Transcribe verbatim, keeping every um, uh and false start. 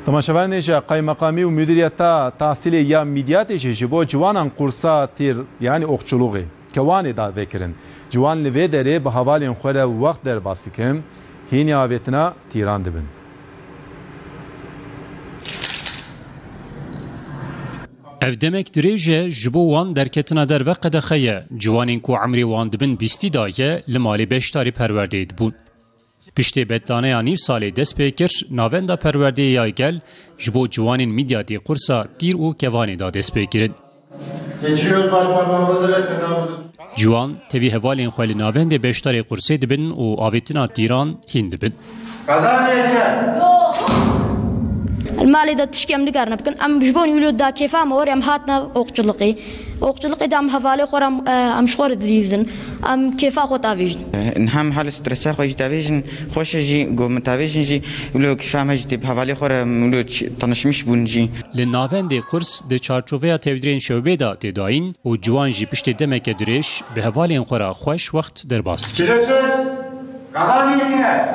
Temaşevanên hêja, Qaymeqamî û Mudiriyeta Tahsîlê ya Midyatê jî ji bo ciwanan qursa tîr, yanî okçulugê, kevanê da vekirin. Ciwan li vê derê bi hevalên xwe re wext derbas dikin, hînî avêtina tîran dibin. Ev demek dirêj e, ji bo wan derketina derve qedexe ye. Ciwanên ku emrê wan dibin bîstî da ye, li malê beşdarî perwerdeyê dibûn. Piştê betlaneya nîv salê dest pê kir, navenda perwerdeyê ya gel ji bo ciwanên Midyatê qursa tîr û kevanê da destpêkirin. Geçiyoruz başparmağımızı ve tırnağımızı. Ciwan tevî hevalên xwe li navendê beşdarê qursê dibin û avêtina tîran hîn dibin. Kaza niyetine. Li malê de tişkî em nikarine bikin. Em ji bo wilo da kêfa me were em hatine oqçuliqê. Oqçuliqê de em hevalê xwe re em, e, em ji xwe re dilîzin. Em kêfa xwe tavêjin. Niha em hal stresa xwe jî tavêjin, xweş e jî, ku em tavêjin jî, wilo kêfa me jî tê bi hevalê xwe re em wilo çi-, tanışmiş bûn jî. Li navendê qurs di çarçoveya tevdîrên şewbê de tê dayîn û ciwan jî piştê demeke dirêj bi hevalên xwe re xweş wext derbas dikin. Çilesi, kazanî yekine.